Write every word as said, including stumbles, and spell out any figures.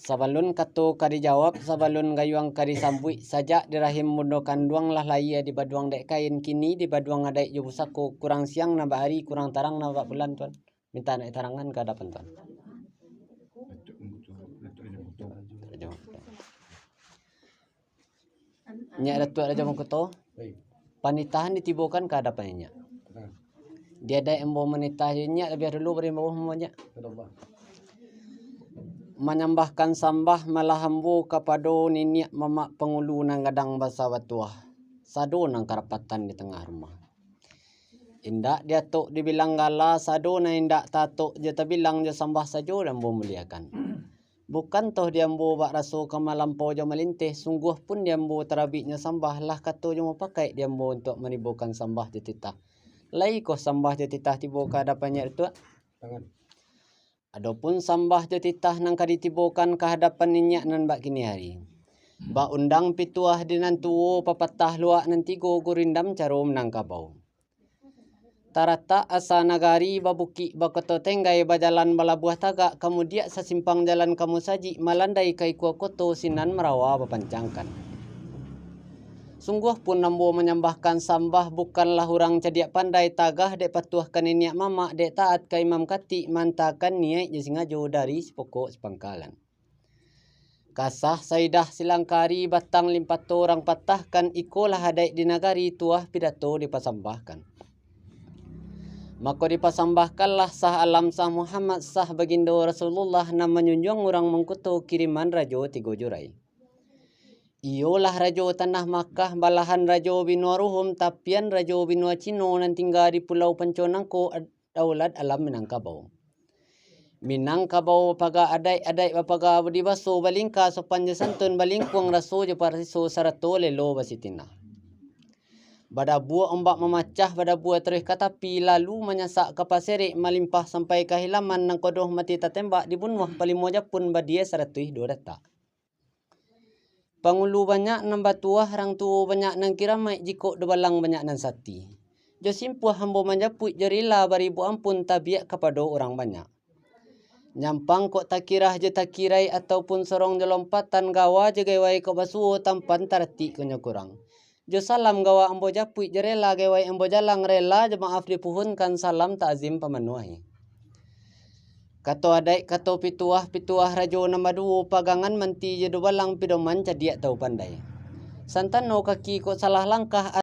Sabalun kato ka dijawab, sabalun gayuang ka disambuik, sajak di rahim bundo kanduang lah lahia dibaduang dek kain, kini dibaduang adaik jo pusako, kurang siang nan bak ari, kurang tarang nan bak bulan, Tuan. Mintak nak ditarangan ka adapan Tuan. Inyak Datuak Rajo Mangkuto, panitahan ditibokan ka adapan inyak. Di adaik ambo manitah jo inyak labiah dulu, bari ambo manjak. Manyambahkan sambah malah ambo kapado niniak mamak pangulu nan gadang basa batuah, sado nan karapatan di tangah rumah. Indak diatok dibilang gala, sado nan indak taatok jo tabilang, jo sambah sajo nan ambo muliakan. Bukan toh di ambo bak raso ka malampau jo malinteh, sungguah pun di ambo tarabiknyo sambah, lah kato jo mupakaik di ambo untuak manibokan sambah jo titah. Lai koh sambah jo titah tibo ka adapan inyak Datuak? Adopun sambah jo titah nan ka ditibokan ka hadapan inyak nan bak kini hari, bak undang pituah di nan tuwo, papatah luak nan tigo, gurindam caro Minangkabau. Taratak asa nagari, babukik bakoto tenggai, bajalan balabuah tagak, kamudiak sasimpang jalan ka musajik, malandai ka ikua koto, sinan marawa bapancangkan. Sungguah pun ambo manyambahkan sambah, bukanlah urang cadiak pandai, tagah dek patuah ka niniak mamak, dek taat ka imam katik, maantakan niaik jo singajo dari sipokok sipangkalan. Kasah saidah silangkari, batang limpato urang patahkan, ikolah adaik di nagari, tuah pidato dipasambahkan. Mako dipasambahkanlah sah alam, sah Muhammad, sah bagindo Rasulullah, nan manjunjuang urang Mangkuto, kiriman Rajo Tigo Jurai. Iyolah Rajo Tanah Makkah, balahan Rajo Binua Ruhum, tapian Rajo Binua Cino, nan tingga di Pulau Panco nangko, ad-, daulat alam Minangkabau. Minangkabau bapaga adaik, adaik bapaga budi baso, balingka sopan jo santun, balingkuang raso jo parasiso, sarato lelo basitinah. Badabua ombak mamacah, badabua taruih ka tapi, lalu manyasak ka paserek, malimpah sampai ka hilaman, nan kodoh mati tatembak, dibunuah palimo japun, badia saratuih duo datak. Pangulu banyak nan batuah, rang tuwo banyak nan kiramaik, jikok dubalang banyak nan sati. Jo simpuah ambo manjapuik, jo rila baribu ampun, tabiak kapado urang banyak. Nyampang kok takirah jo takirai, ataupun sorong jo lompatan, gawa jo gawai kok basuwo, tampan taratik kok nyo kurang. Jo salam gawa ambo japuik, jo rela gawai ambo jalang, rela jo maaf dipuhunkan, salam takzim pamanuahi. Kato adaik, kato pituah, pituah rajo nan baduo, pagangan manti jo dubalang, pidoman cadiak tau pandai. Santano kaki kok salah langkah,